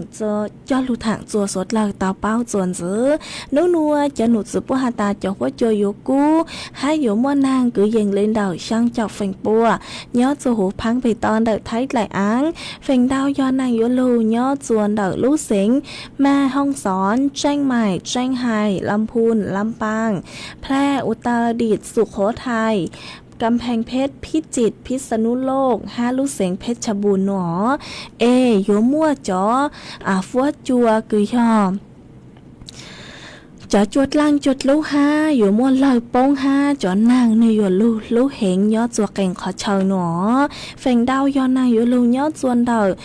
coj lug thaam txua suav dlawg tau paub txuas ntxiv. Nub nuav cov num txwv puab has tas cov fuab cua yuav kub hab yuav muaj naag kwv yees le ntawm xyaa caum feem pua nyob txua huv phaab peg to ntawm Thaib dlaim aav. Feem ntau yog naag yuav lug nyob txua ntawm lub xeev Maj Hooj Xov, Tseej Maim, Tseej Hais, Lam Phun, Lam Paaj, Plaj, Utaladit, Sum Khuv Thais, Kam Pheej Pheb, Phij Tsim, Phij Xa Nub Looj hab lub xeev Phej Tshaj Npum nuav. Es yuav muaj cov fuab cua kws yog cov cua dlaaj cua dlub hab yuav muaj lawg poob hab cov naag nwg yuav lug hlub heev nyob txua qee qhov chaw nuav. Feem ntau yog naag yuav lug nyob txua ntawm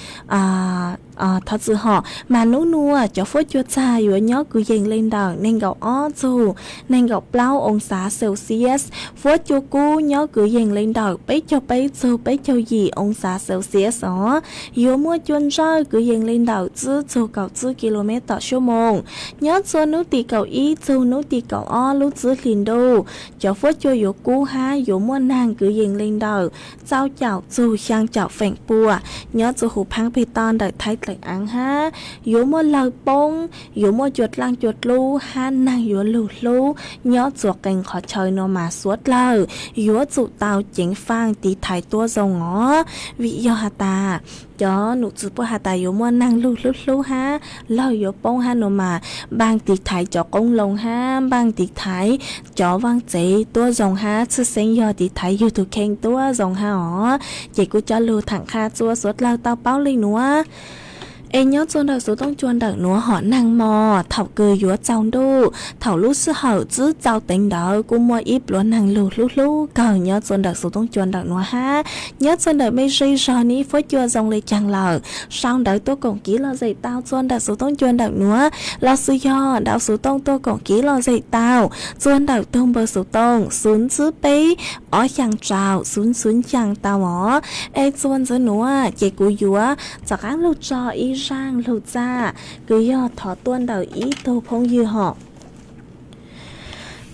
Thov txim hom, mas nub nua cov fuab cua txag yuav nyob kwv yees li ntawm nees nkaum ob txug nees nkaum plaub oo xav Celsius, fuab cua kub nyob kwv yees li ntawm peb caug peb txug peb caug yim oo xav Celsius os. Yuav muaj cua ntsawj kwv yees li ntawm tsib txug kaum tsib kis lus mev tom suab moos. Nyob txua nub tim kaum ib txug nub tim kaum ob lub tsib hlis ntuj, cov fuab cua yuav kub hab yuav muaj naag kwv yees li ntawm txaus caum txug xyaa caum feem pua. Nyob txua huv phaab peg toj ntawm Thaib Dlaim Aav hab yuav muaj lawg poob, yuav muaj cua dlaaj cua dlub hab naag yuav lug hlub. Nyob txua qee qhov chaw nua mas suav dlawg yuav tsum tau ceev faaj tiv thaiv tuab zoo os. Vim yog has tas cov num txwv puab has tas yuav muaj naag lug hlub hlub hab lawg yuav poob hab nua mas npaaj tiv thaiv cov qoob loo hab npaaj tiv thaiv cov vaaj tsev tuab zoo hab tshwj xeeb yog tiv thaiv yug tug kheej tuab zoo hab os. Ces kuv cov lug thaam qha txua suav dlawg tau paub li nua. Es nyob txua ntawm xuv tooj cua ntawm nuav hom naag mos thaum kws yuav txaus ntuj, thaum lub sij hawm tsib txaus teev ntawd kuj muaj ib pluag naag lug hlub hlub kawg nyob txua ntawm xuv tooj cua ntawm nuav hab. Nyob txua ntawm mej ze zog neb fuab cua zoo le caag lawm, sau ntawv tuaj koom kiv lom zem tau txua ntawm xuv tooj cua ntawm nuav, los xwb yog ntaus xuv tooj tuaj koom kiv lom zem tau txua ntawm tug npawb xuv tooj xwv ntxwb peb ob xyaa rau xwv ntxwb xyaa tau os. Es txua ntxwv nuav ces kuv yuav rov qaab lug tso ib zaaj lug txaj kws yog thov tuaj ntawm ib tug phooj ywg hom.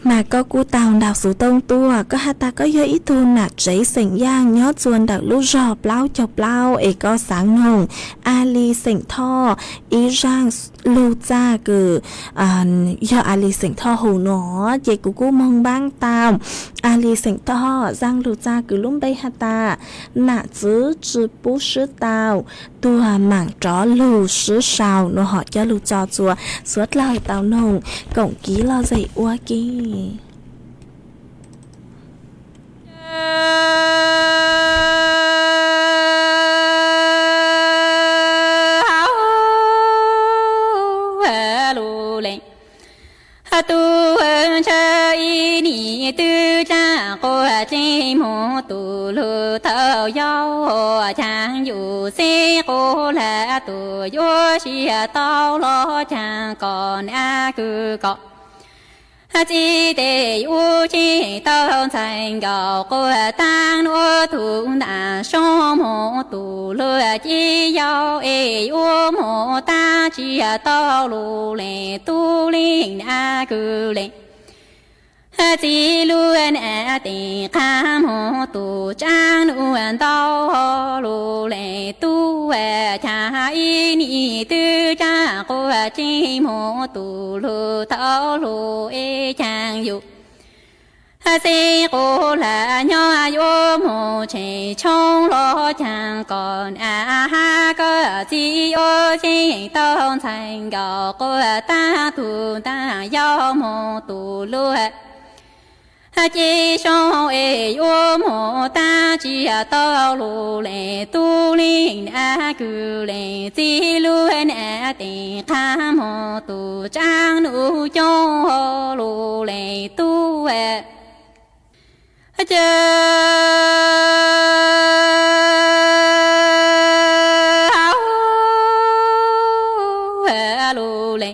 Mas koj kuj tau ntaus xuv tooj tuaj, koj has tas koj yog ib tug nam tsev xeem Yaaj nyob txua ntawm lub zog plaub caug plaub es koj xaav noog Ali xeem Thoj ib zaaj lug txaj kws yog Ali xeem Thoj hu nua, ces kuv kuj moog npaab tau Ali xeem Thoj zaaj lug txaj kws lub npe has tas nam txwv tsi pub swb tau, tuag maam rov lug swb sau nua hom coj lug tso txua suav dlawg tau noog koom kiv lom zem ua ke. Tub ntshaw ib nim twb tsaam quas tseeb moog tus lug tau yau, caag yus xeeb quas lawm tus yuav siab tau los caag kom na kws kom. Txij tes yus tseem tau ntxhais nkaus quas taag nuav tug nam soob moog tus lug ci yau es yuav moog taag tsi tau lug le tub leej na kws le. Txij lug na tes qaab moog tus tsaab nuav ntau lug le tub, caag ib nim twb tsaam quas tseeb moog tus lug tau lug es caag yus xeeb quas lawm nyob yuav moog tseem tshoob los caag kom na hab koj txij yuav tseem tau ntxhais nkaus quas taag tug taag yau moog tus lug ci soob es yuav moog taag tsi tau lug le tub leej na kws le. Txij lug na tes qaab moog tus tsaab nuav coob lug le tub, ca lug le.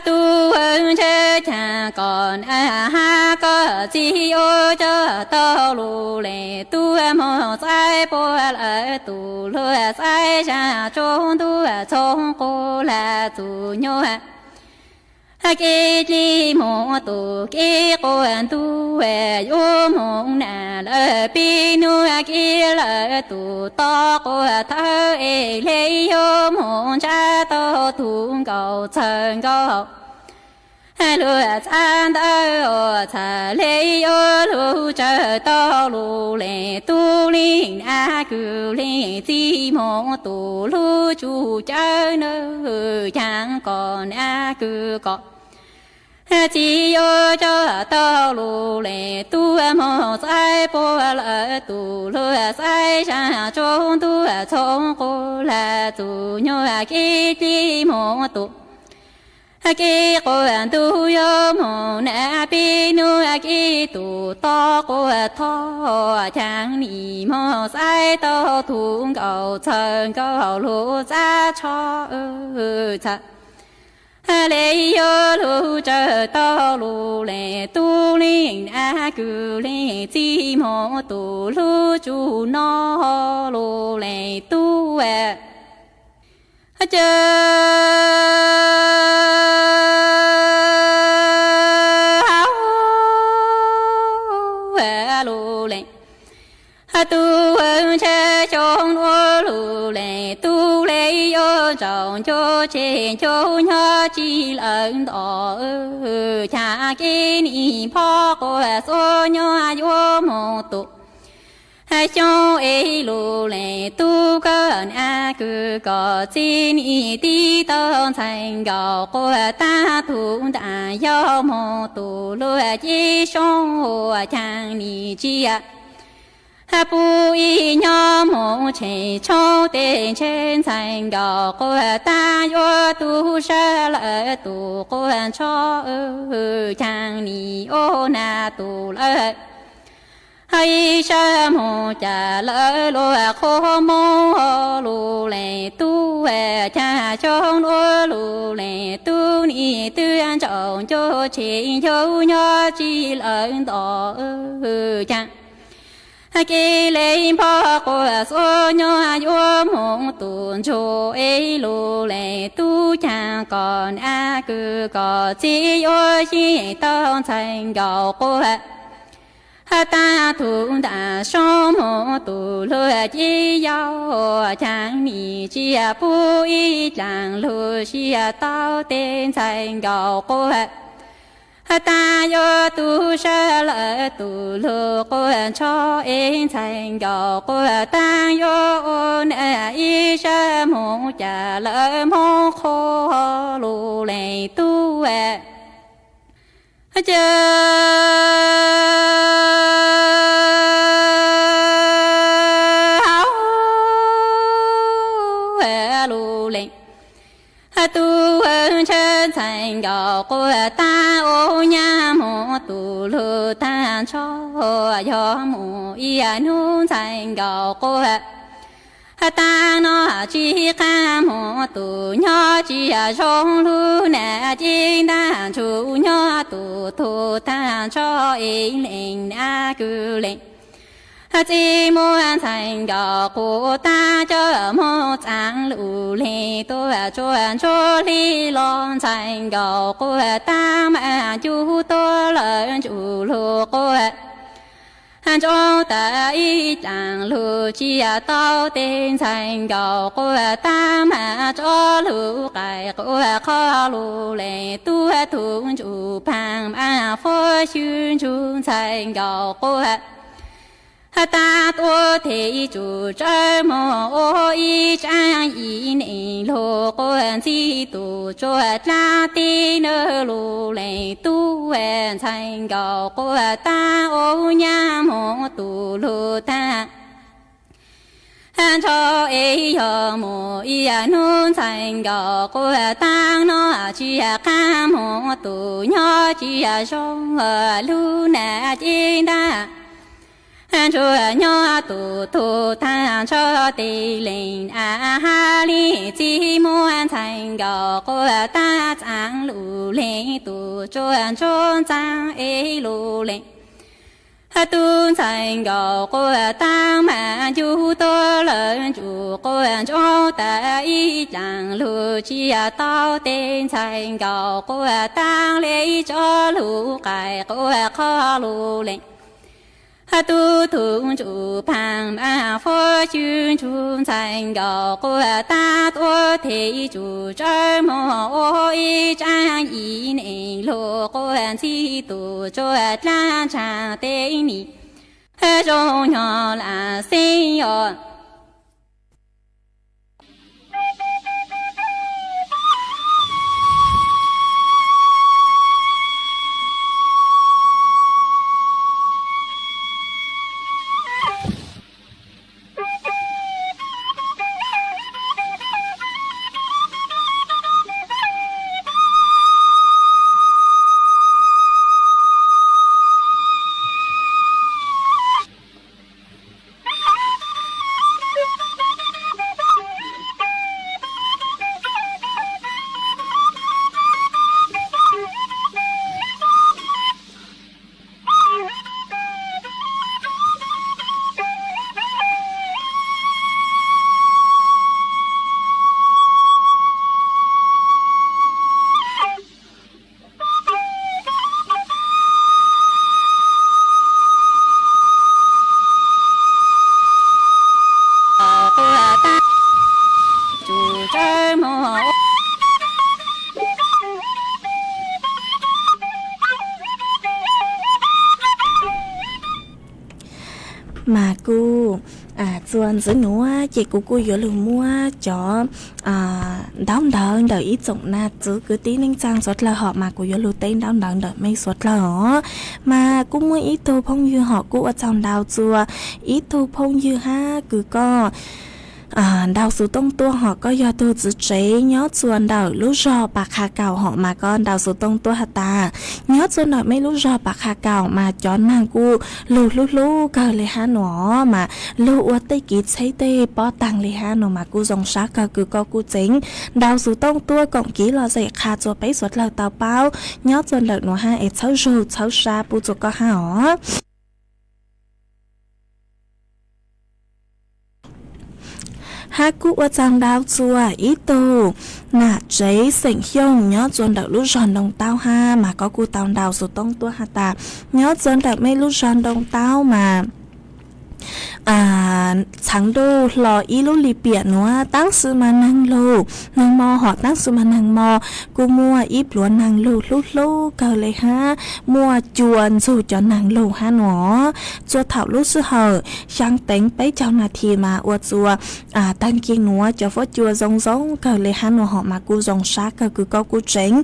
Tub ntshaw caag kom na hab koj txij yuav coj tau lug le tub moog txaib puab lawm tus lug txaib zag tsob ntuj txhob quas lawm txug nyuag kev dlib moog tus kev quas ntuj yuav moog nam lawm pib nuav kev lawm tus tod quas thawj es le yuav moog ntsab tau tug nkaus txhawj nkaus luag txav ntawd txhaj le yuav lug tsawg tau lug le tub leej na kws le txij moog tus lug tsuj cawv nawb caag kom na kws kom txij yuav coj tau lug le tub moog txaib puab lawm tus lug txaib zag tsob ntuj txhob quas lawm txug nyuag kev dlib moog tus Kev quas ntug yuav moog na peb nub, kev tus toj quas thoj, caa nim moog xaiv tau tug nkaus txhawj nkaus lug txav tsho txha. Le yuav lug tsawg tau lug le tub, le na kws le txij moog tus lug tsuj noj lug le tub. Ca lug le tub, ntshe xyoo nuav lug le tub, le yuav tsaus ncuj tseg ncuj nyob tsi lawm nto. Ca kev nim npog quas xuav nyob yuav moog tus xyoo es lug le tub, koj na kws koj txij nim tib tau ntxhais nkaus quas taag tug ntaag, yog moog tus lug cib xyoo ua caag nim tsia pub ib nyob moog tseg tshoob teg ntshe ntxhais nkaus quas taag yuav tug sab lawm tus quas ntsho, caag nim ua na tus lawm. Ib sab moog ca lawm luag qhuab moog lug le tub, ca xyoo nuav lug le tub, nim twb ntsaus ncuj tseg ncuj nyob tsi lawm nto. Ca kev le npog quas xuav nyob yuav moog tus ntsuj es lug le tub, ca koj na kws koj txij yuav xyeej tau ntxhais nkaus quas taag tug ntaag, xyoo moog tus lug cib yau, caag nim tsia pub ib dlaag lug tsia tau teg ntxhais nkaus quas taag yuav tug sab lawm tus lug quas ntsho es ntxhais nkaus quas taag yuav ua na ib sab moog ca lawm moog qhuab lug le tub. Ca lug le tub, ntshe ntxhais nkaus quas taag ua nyab moog tus lug taag ntsho, yog moog ib nub ntxhais nkaus quas taag noj tsi qaab moog tus nyob tsi zoo lug na, ces ntaag ntsug nyob tus tug taag ntsho es leej na kws leej txij muaj ntxhais nkaus quas taag coj moog txaam lug le tuaj tsuag ntsuag hli los ntxhais nkaus quas taag maam cug tuaj lawm ntsuj lug quas ntsoov tas ib dlaag lug tsia tau teg ntxhais nkaus quas taag maam tso lug qaim quas qhov lug le tub, tug ntsuj paag maam fuab xyw ntsug ntxhais nkaus quas taag tuaj teg tsum tsawv moog ua ib tsaab ib neeg lug quas ntxig tus tsuag dlaab teb na lug le tub, ntxhais nkaus quas taag ua nyab moog tus lug taag ntsho es yog moog ib nub ntxhais nkaus quas taag noj tsi qaab moog tus nyob tsi zoo lug na, ces ntaag ntsug nyob tus tug taag ntsho teg leej na, hab le txij muaj ntxhais nkaus quas taag txaam lug le tus tsuag ntsuag ntxaag es lug le tub, ntxhais nkaus quas taag maam cug tuaj lawm ntsuj quas ntsoov tas ib dlaag lug tsia tau teg ntxhais nkaus quas taag le tso lug qaim quas qhov lug le tub, tug ntsuj paag maam fuab xyw ntsug ntxhais nkaus quas taag tuaj teg tsum tsawv moog ua ib tsaab ib neeg lug quas ntxig tus tsuag dlaab tsaag teb nim zoo nyob laam xeeb os. Txuas ntxiv nuav ces kuv kuj yuav lug muab cov ntaub ntawv ntawm ib tsoom nam txwv kwv tij neej tsaa suav dlawg hom mas kuv yuav lug teb ntaub ntawv ntawm mej suav dlawg os. Mas kuj muaj ib tug phooj ywg hom kuj ua tsaug ntau txuas ib tug phooj ywg hab kws koj ntaus xuv tooj tuaj hom koj yog tug txwv tsev nyob txuas ntawm lub zog Pas Qha Kaum hom mas koj ntaus xuv tooj tuaj has tas nyob txuas ntawm mej lub zog Pas Qha Kaum mas cov naag kuj lug hlub hlub kawg le hab nua os, mas lug ua tej kev txheb tej pob taag le hab nua mas kuj zoo sab kawg kws koj kuj tseev ntaus xuv tooj tuaj koom kev lom zem qha txuas peb suav dlawg tau paub nyob txuas ntawm nuav hab es txhawb zug txhawb sab pub txuas koj hab os. Hab kuj ua tsaug ntau txuas ib tug nam tsev xeem Xyooj nyob txuas ntawm lub zog Ntoo Taub hab mas koj kuj tau ntaus xuv tooj tuaj has tas nyob txuas ntawm mej lub zog Ntoo Taub mas txheev ntuj hlo ib lub lim piam nuav taab sis mas neeg lug, neeg mos hom taab sis mas neeg mos kuj muaj ib pluav neeg lug hlub hlub kawg le hab muaj cua ntxug cov neeg lug hab nua. Txuas thaum lub sij hawm xyaa teev peb caug nas this mas ua txuas taag kig nuav cov fuab cua zoo zoo kawg le hab nua hom mas kuj zoo sab kawg kws koj kuj tseev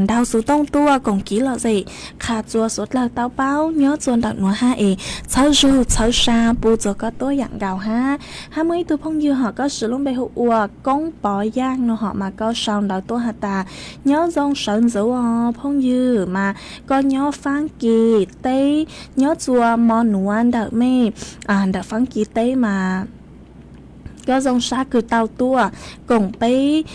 ntaus xuv tooj tuaj koom kev lom zem qha txuas suav dlawg tau paub nyob txuas ntawm nuav hab es txhawb zug txhawb sab pub txuas koj tuab yaam nkaus hab. Hab muaj ib tug phooj ywg hom koj siv lub npe hu ua Koob Pov Yaaj nua hom mas koj sau ntawv tuaj has tas nyob zoo sawv ntxuv os phooj ywg, mas koj nyob Faab Kis teb nyob txuas mos nuav ntawm mej, ntawm Faab Kis teb mas koj zoo sab kws tau tuaj koom peb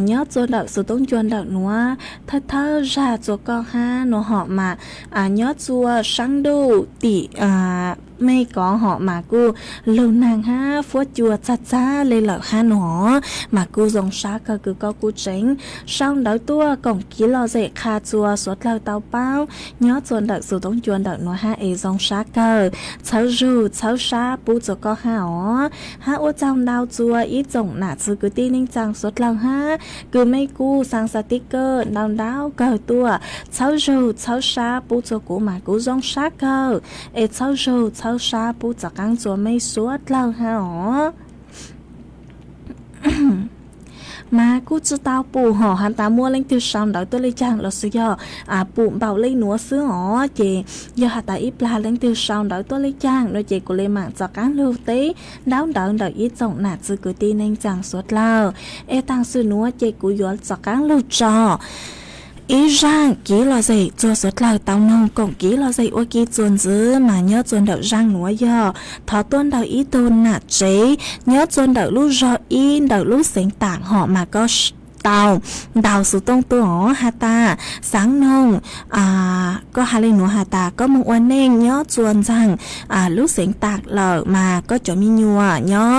nyob txuas ntawm xuv tooj cua ntawm nuav thawj thawj zag txuas koj hab nua hom mas nyob txuas saab ntuj tim mej kov hom mas kuj lug neeg hab fuab cua txag txag le lawm hab nua hom mas kuj zoo sab kawg kws koj kuj tseev sau ntawv tuaj koom kev lom zem qha txuas suav dlawg tau paub nyob txuas ntawm xuv tooj cua ntawm nuav hab es zoo sab kawg txhawb zug txhawb sab pub txuas koj hab os. Hab ua tsaug ntau txuas ib tsoom nam txwv kwv tij neej tsaa suav dlawg hab kws mej kuj xaa xaa tib kawj ntau ntau kawg tuaj txhawb zug txhawb sab pub txuas kuv mas kuv zoo sab kawg es txhawb zug txhawb sab pub txav qaab txuas mej suav dlawg hab os. Mas kuj tsi tau pum hom has tas muaj leej twg sau ntawv tuaj le caag los sis yog pum npaum le nuav xwb os ces yog has tas ib plag leej twg sau ntawv tuaj le caag no ces kuv le maam txav qaab lug teb ntaub ntawv ntawm ib tsoom nam txwv kwv tij neej tsaa suav dlawg. Es taam sim nuav ces kuv yuav txav qaab lug tso ib zaaj kev lom zem txuas suav dlawg tau noog koom kev lom zem ua ke txuas ntxiv mas nyob txuas ntawm zaaj nuav yog thov tuaj ntawm ib tug nam tsev nyob txuas ntawm lub zog ib ntawm lub xeev Taam hom mas koj tau ntaus xuv tooj tuaj os has tas xaav noog, koj has le nuav has tas koj moog ua neej nyob txuas ntxaag lub xeev Taam lawm mas koj cov me nyuam nyob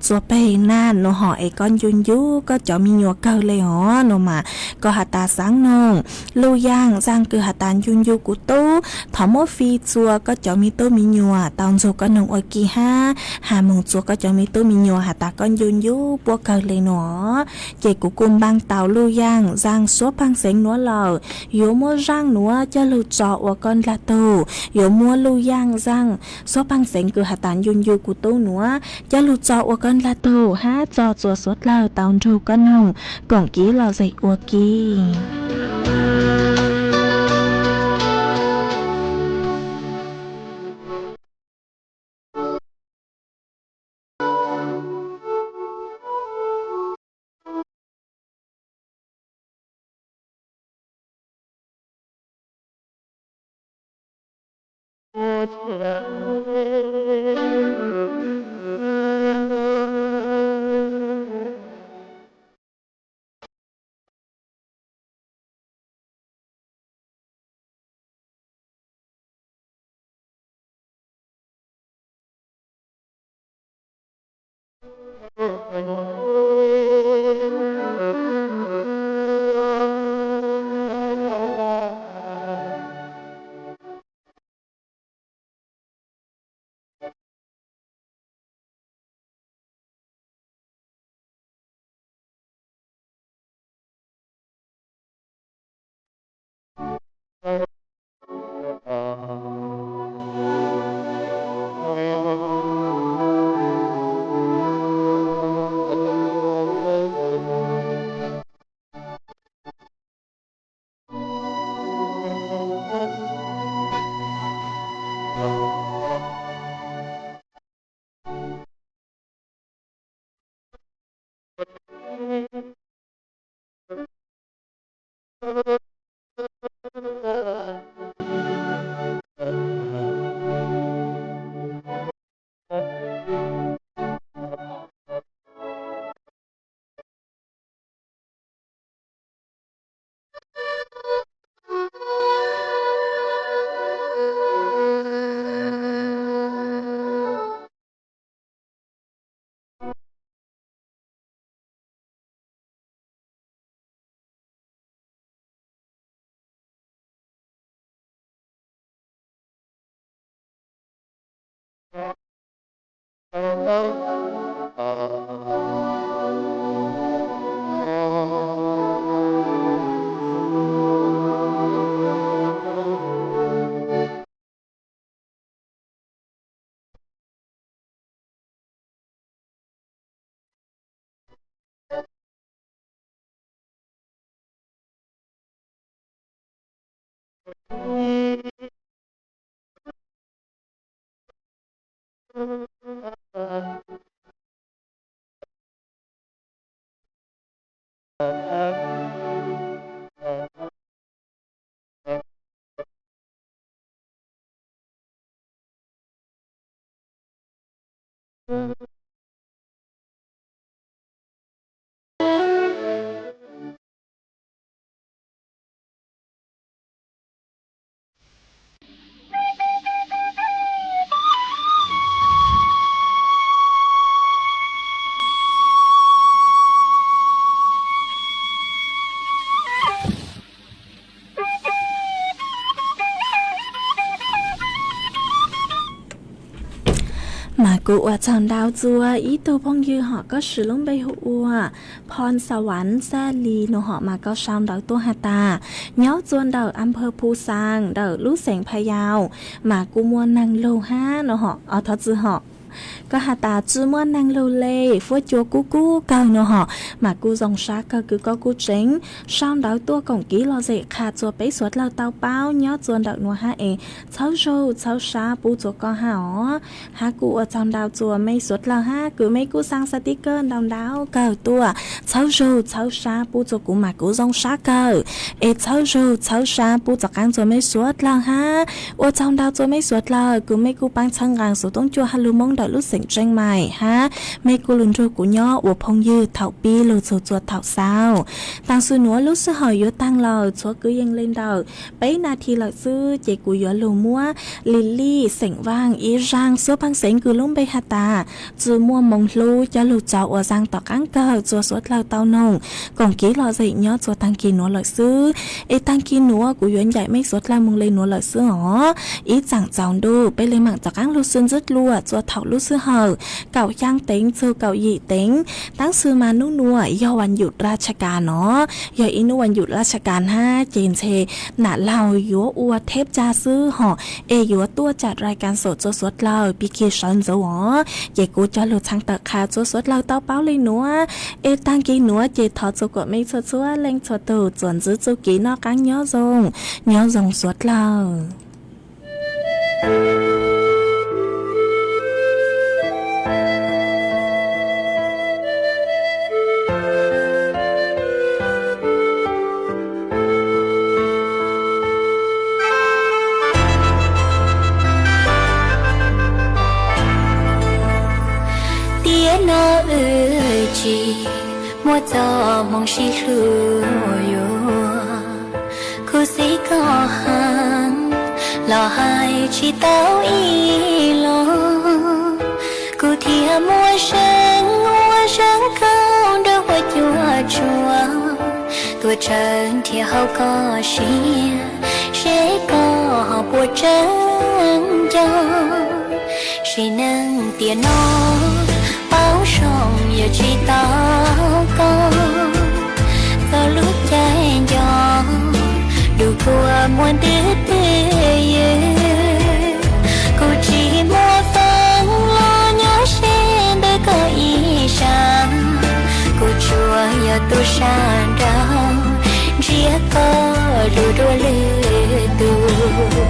txuas peg naj nua hom es koj ncu ncu koj cov me nyuam kawg le os no mas koj has tas xaav noog luj yaaj zaaj kws has tas ncu ncu kuv tub, thov muab fij txuas koj cov me tub me nyuam tau ntxug koj noog ua ke hab has moog txuas koj cov me tub me nyuam has tas koj ncu ncu puab kawg le nua. Ces kuv kuj npaaj tau luj yaaj zaaj suab paag xeev nuav lawm, yuav muab zaaj nuav coj lug tso ua koj ndlag tug, yuav muab luj yaaj zaaj suab paag xeev kws has tas ncu ncu kuv tub nuav coj lug tso ua koj ndlag tug hab tso txuas suav dlawg tau nrug koj noog koom kev lom zem ua ke. Mas kuv ua tsaug ntau txuas ib tug phooj ywg hom koj sim lub npe hu ua Phoo Xav Vav Xaj Lis no hom mas koj sau ntawv tuaj has tas nyob txua ntawm Ampha Phu Xaas ntawm lub xeev Pha Yau mas kuj muaj neeg lug hab no hom, thov txwm hom, koj has tas tsi muaj neeg lug le, fuab cua kub kub kawg no hom mas kuj zoo sab kawg kws koj kuj tseem sau ntawv tuaj koom kiv lom zem qha txua peb suav dlawg tau paub nyob txua ntawm nuav hab es txhawb zug txhawb sab pub txua koj hab os. Hab kuj ua tsaug ntau txua mej suav dlawg hab kws mej kuj xaa xav tib kawg ntau ntau kawg tuaj txhawb zug txhawb sab pub txua kuv mas kuv zoo sab kawg. Es txhawb zug txhawb sab pub txav qaab txua mej suav dlawg hab ua tsaug ntau txua mej suav dlawg kws mej kuj paab txhawb nqaa xuv toob cua hab lug Moob ntawm lub xeem Tseej Maim hab mej kuj lug nrug kuv nyob ua phooj ywg thaum pib lug txug txua thaum xaus. Taag xwb nuav lub sij hawm yuav taag lawm, txhua kwv yees le ntawm peb nas this lawm xwb ces kuv yuav lug muab Lis Lis xeem Vaaj ib zaaj xuab phaaj xeev kws lub npe has tas tsi muaj moog hlub coj lug tso ua zaaj tom qaab kawg txua suav dlawg tau noog koom kiv lom zem nyob txua taag kis nuav lawm xwb. Es taag kis nuav kuv yuav ncaim mej suav dlawg moog le nuav lawm xwb os. Ib tsaam txaus ntuj peb le maam rov qaab lug sib ntsib dlua txua thaum lub sij hawm kaum xyaa teev txug kaum yim teev. Taab sis mas nub nuav yog vas nyum laj tshaj kas no, yog ib nub vas nyum laj tshaj kas hab ces ntshe nam laug yuav ua theb tsa xwb hom, es yuav tuaj tsam rai kas xom txua suav dlawg pig kig sawv ntxuv os. Ces kuv coj lug txhaj tawm qha txua suav dlawg tau paub le nuav. Es taag kis nuav ces thov txua kuas mej txhua txhua leej txhua tug txuas ntxiv txuj kis noj qaab nyob zoo, nyob zoo suav dlawg. Tiam no wb tsis muaj txoj hmoo sib hlub yuav, khuv xim koj heev los hais tsis tau ib los. Kuv thiaj muaj seev ua seev khaub nrog huab cua tsuag, tuaj tsawg nrhiav hauv koj siab seb koj ho puas tseeb nco. Sim neej tiam no paub zoo yog tsis tau koj, txog lub caij nco dua kua muag ntwg twg ywg. Kuv tsis muaj feem los nyob ze ntawm koj ib sab, kuv tsuas yog tub sab nraug nrhiav koj lug dua lwm tus.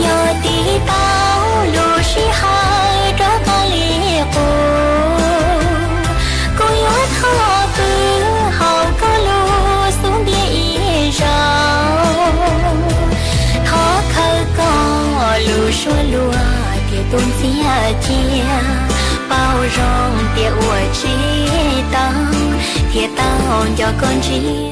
Yog tig tau lub sij hawm rov qab li qub, kuv yuav thov pw hauv koj lub xub ntiag ib Cia paub zoo tias ua tsis tau, thiaj tau nco koj ntsia.